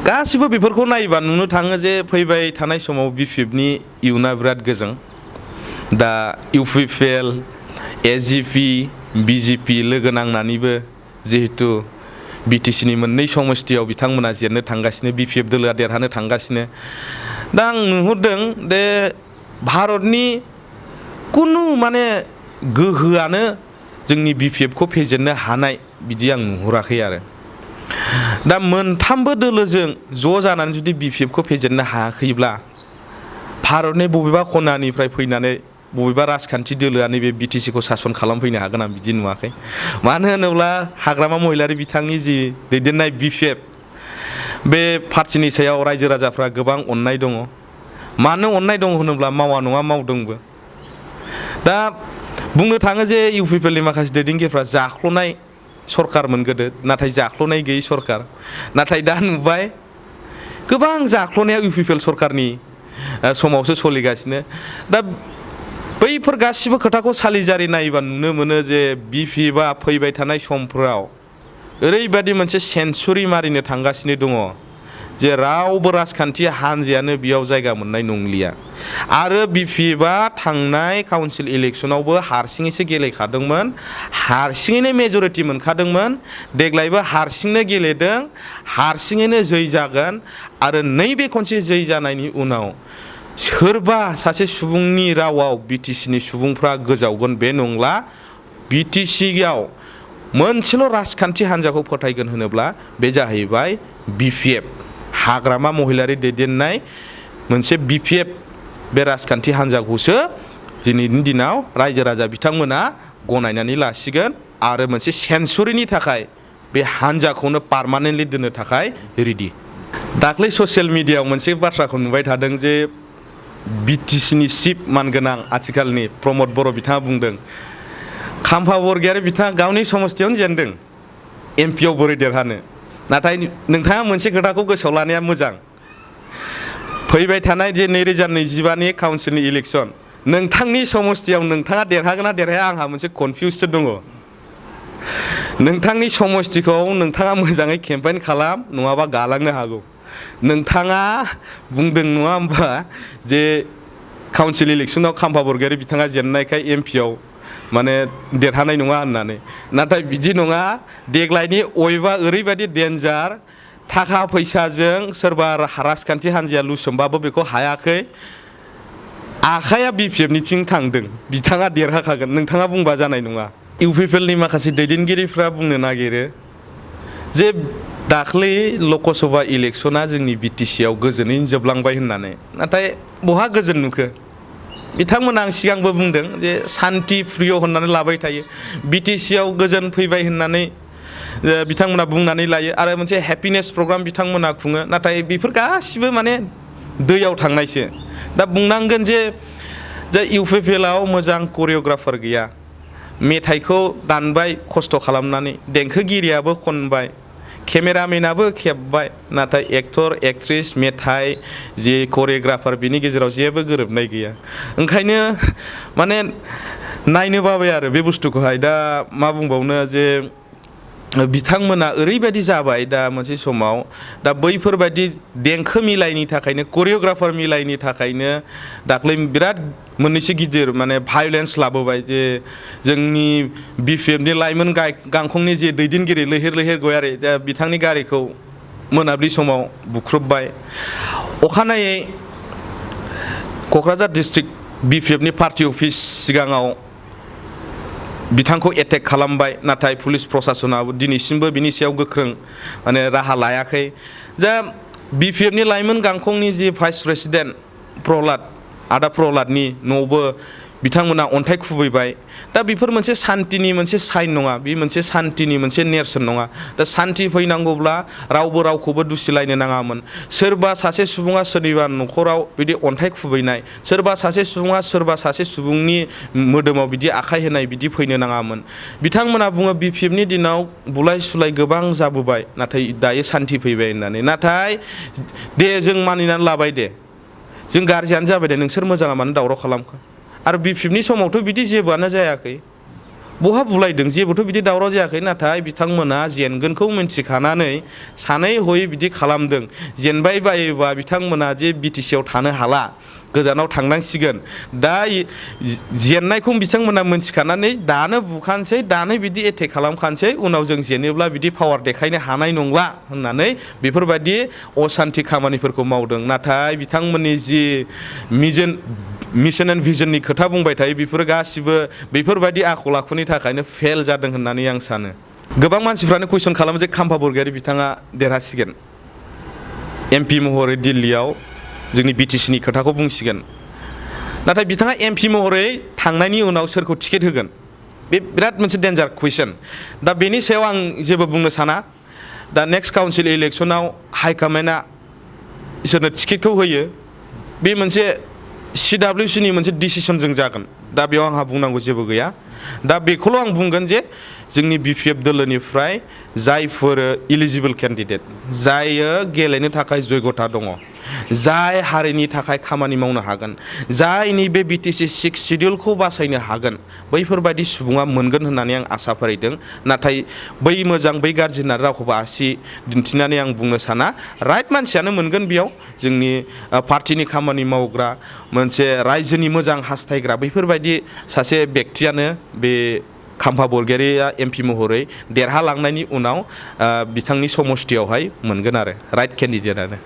गासिबो बेफोरखौ नायोबा नुनो थाङो जे फैबाय थानाय समाव बिपिएफनि इयुना बिराद गोजों दा इउपिपिएल एजिपि बिजेपि लोगो नांनानैबो जिहेतु बिटिसिनि मोननै समस्तियाव बिथांमोना जेननो थांगासिनो बिपिएफ दोलोआ देरहानो थांगासिनो दा आं नुहुरदों दे भारतनि कुनु माने गोहोआनो जोंनि बिपिएफखौ फेजेननो हानाय बिदि आं नुहुराखै आरो दा मोनथामबो दोलोजों ज' जानानै जुदि बिपिएफखौ फेजेननो हायाखैब्ला भारतनि बबेबा खनानिफ्राय फैनानै बबेबा राजखान्थि दोलोआ नैबे बिटिसिखौ सासन खालामफैनो हागोन आं बिदि नुवाखै मानो होनोब्ला हाग्रामा महिलारि बिथांनि जि दैदेननाय बिपिएफ बे पार्टिनि सायाव रायजो राजाफ्रा गोबां अननाय दङ मानो अननाय दङ होनोब्ला मावा नङा मावदोंबो दा बुंनो थाङो जे इउपिपिएलनि माखासे दैदेनगिरिफ्रा जाख्ल'नाय सरकारमोन गोदो नाथाय जाख्ल'नाय गैयै सरकार नाथाय दा नुबाय गोबां जाख्ल'नाया इउपिपिएल सरकारनि समावसो सोलिगासिनो दा बैफोर गासिबो खोथाखौ सालिजारि नायोबा नुनो मोनो जे बिपिएफआ फैबाय थानाय समफोराव ओरैबायदि मोनसे सेन्सुरि मारिनो थांगासिनो दङ जे रावबो राजखान्थि हान्जायानो बेयाव जायगा मोननाय नंलिया आरो बिपिएफआ थांनाय काउन्सिल इलेक्सनावबो हारसिङैसो गेलेखादोंमोन हारसिङैनो मेजरिटि मोनखादोंमोन देग्लायबो हारसिंनो गेलेदों हारसिङैनो जै जागोन आरो नैबे खनसे जै जानायनि उनाव सोरबा सासे सुबुंनि रावाव बिटिसिनि सुबुंफ्रा गोजावगोन बे नंला बिटिसियाव मोनसेल' राजखान्थि हान्जाखौ फोथायगोन होनोब्ला बे जाहैबाय बिपिएफ हाग्रामा महिलारि दैदेननाय मोनसे बिपिएफ बे राजखान्थि हान्जाखौसो दिनैनि दिनाव रायजो राजा बिथांमोना गनायनानै लासिगोन आरो मोनसे सेन्सुरिनि थाखाय बे हान्जाखौनो पार्मानेन्टलि दोननो थाखाय रेडि दाख्लै ससियेल मिडियायाव मोनसे बाथ्राखौ नुबाय थादों जे बिटिसिनि चिफ मानगोनां आथिखालनि प्रमद बर' बिथाङा बुंदों खाम्फा बरगयारि बिथाङा गावनि समस्तियावनो जेनदों एमपिआव बोरै देरहानो नाथाय नोंथाङा मोनसे खोथाखौ गोसोआव लानाया मोजां फैबाय थानाय जे 2025नि काउन्सिलनि इलेक्सन नोंथांनि समस्तियाव नोंथाङा देरहागोन ना देरहाया आंहा मोनसे कनफिउससो दङ नोंथांनि समस्तिखौ नोंथाङा मोजाङै केम्पेइन खालाम नङाबा गालांनो हागौ नोंथाङा बुंदों नङा होमबा जे काउन्सिल इलेक्सनाव खाम्फा बरगयारि बिथाङा जेननायखाय एमपिआव माने देरहानाय नङा होननानै नाथाय बिदि नङा देग्लायनि अयबा ओरैबायदि डेन्जार थाखा फैसाजों सोरबा राजखान्थि हान्जाया लुसोमबाबो बेखौ हायाखै आखाइया बिपिएफनिथिं थांदों बिथाङा देरहाखागोन नोंथाङा बुंबा जानाय नङा इउपिपिएलनि माखासे दैदेनगिरिफ्रा बुंनो नागिरो जे दाख्लै लकसभा इलेक्सना जोंनि बिटिसियाव गोजोनैनो जोबलांबाय होननानै नाथाय बहा गोजोन नुखो बिथांमोना आं सिगांबो बुंदों जे सान्ति प्रिय होननानै लाबाय थायो बिटिसियाव गोजोन फैबाय होननानै बिथांमोना बुंनानै लायो आरो मोनसे हेपिनेस प्रग्राम बिथांमोना खुङो नाथाय बेफोर गासिबो माने दैयाव थांनायसो दा बुंनांगोन जे इउपिपिएलआव मोजां करिय'ग्राफार गैया मेथाइखौ दानबाय खस्थ' खालामनानै देंखोगिरियाबो खनबाय केमेरामेनाबो खेबबाय नाथाय एक्टर एक्ट्रिस मेथाइ जे करिय'ग्राफार बिनि गेजेराव जेबो गोरोबनाय गैया ओंखायनो माने नायनो बाबाय आरो बे बुस्थुखौहाय दा मा बुंबावनो जे बिथांमोना ओरैबायदि जाबाय दा मोनसे समाव दा बैफोरबायदि देंखो मिलायनि थाखायनो करिय'ग्राफार मिलायनि थाखायनो दाख्लै बिराद मोननैसो गिदिर माने भायलेन्स लाबोबाय जे जोंनि बिपिएफनि लाइमोन गांखंनि जे दैदेनगिरि लैहोर लैहोर गयारि दा बिथांनि गारिखौ मोनाबिलि समाव बुख्रुबबाय अखानायै क'क्राझार डिस्ट्रिक्ट बिपिएफनि पार्टी अफिस सिगाङाव बिथांखौ एटेक खालामबाय नाथाय पुलिस प्रशासनाबो दिनैसिमबो बिनि सायाव गोख्रों माने राहा लायाखै जा बिपिएफनि लाइमोन गांखंनि जि भाइस प्रेसिडेन्ट आदा प्रहलादनि न'आवबो बिथांमोना अन्थाइ खुबैबाय दा बेफोर मोनसे सान्तिनि मोनसे साइन नङा बे मोनसे सान्तिनि मोनसे नेरसोन नङा दा सान्ति फैनांगौब्ला रावबो रावखौबो दुसिलायनो नाङामोन सोरबा सासे सुबुङा सोरनिबा न'खराव बिदि अन्थाइ खुबैनाय सोरबा सासे सुबुङा सोरबा सासे सुबुंनि मोदोमाव बिदि आखाइ होनाय बिदि फैनो नाङामोन बिथांमोना बुङो बिपिएफनि दिनाव बुलाय सुलाय गोबां जाबोबाय नाथाय दायो सान्ति फैबाय होननानै नाथाय दे जों मानिनानै लाबाय दे जों गाज्रियानो जाबाय दे नोंसोर मोजाङा मानो दावराव खालामखो आरो बिपिएफनि समावथ' बिदि जेबोआनो जायाखै बहा बुलायदों जेबोथ' बिदि दावराव जायाखै नाथाय बिथांमोना जेनगोनखौ मिन्थिखानानै सानै हयै बिदि खालामदों जेनबाय बायोबा बिथांमोना जे बिटिसिआव थानो हाला गोजानाव थांनांसिगोन दा जेननायखौ बिथांमोना मिन्थिखानानै दानो बुखानोसै दानो बिदि एटेक खालामखानोसै उनाव जों जेनोब्ला बिदि पावार देखायनो हानाय नंला होननानै बेफोरबायदि असान्थि खामानिफोरखौ मावदों नाथाय बिथांमोननि जि मिशन एन्ड भिजननि खोथा बुंबाय थायो बेफोरो गासिबो बेफोरबायदि आखल आखुनि थाखायनो फेल जादों होननानै आं सानो गोबां मानसिफ्रानो कुइसन खालामो जे खाम्फा बरगयारि बिथाङा देरहासिगोन एमपि महरै दिल्लीयाव जोंनि बिटिसिनि खोथाखौ बुंसिगोन नाथाय बिथाङा एमपि महरै थांनायनि उनाव सोरखौ टिकेट होगोन बे बिराद मोनसे डेन्जार कुइसन दा बेनि सायाव आं जेबो बुंनो साना दा नेक्स्ट काउन्सिल इलेक्सनाव हाइकमान्डआ इसोरनो टिकेटखौ होयो बे मोनसे CWCनि मोनसे डिसिसनजों जागोन दा बेयाव आंहा बुंनांगौ जेबो गैया दा बेखौल' आं बुंगोन जे जोंनि BPF दोलोनिफ्राय जायफोर इलिजिबल केन्डिडेट जायो गेलेनो थाखाय जयगथा दङ जाय हारिनि थाखाय खामानि मावनो हागोन जायनि बे BTC 6 शिडिउलखौ बासायनो हागोन बैफोरबायदि सुबुङा मोनगोन होननानै आं आसा फारिदों नाथाय बै मोजां बै गाज्रि होननानै रावखौबो आसि दिन्थिनानै आं बुंनो साना राइट मानसियानो मोनगोन बेयाव जोंनि पार्टिनि खामानि मावग्रा मोनसे रायजोनि मोजां हास्थायग्रा बैफोरबायदि सासे बेक्तियानो बे खाम्फा बरगयारिया एमपि महरै देरहालांनायनि उनाव बिथांनि समस्थियावहाय मोनगोन आरो राइट केन्डिडेटआनो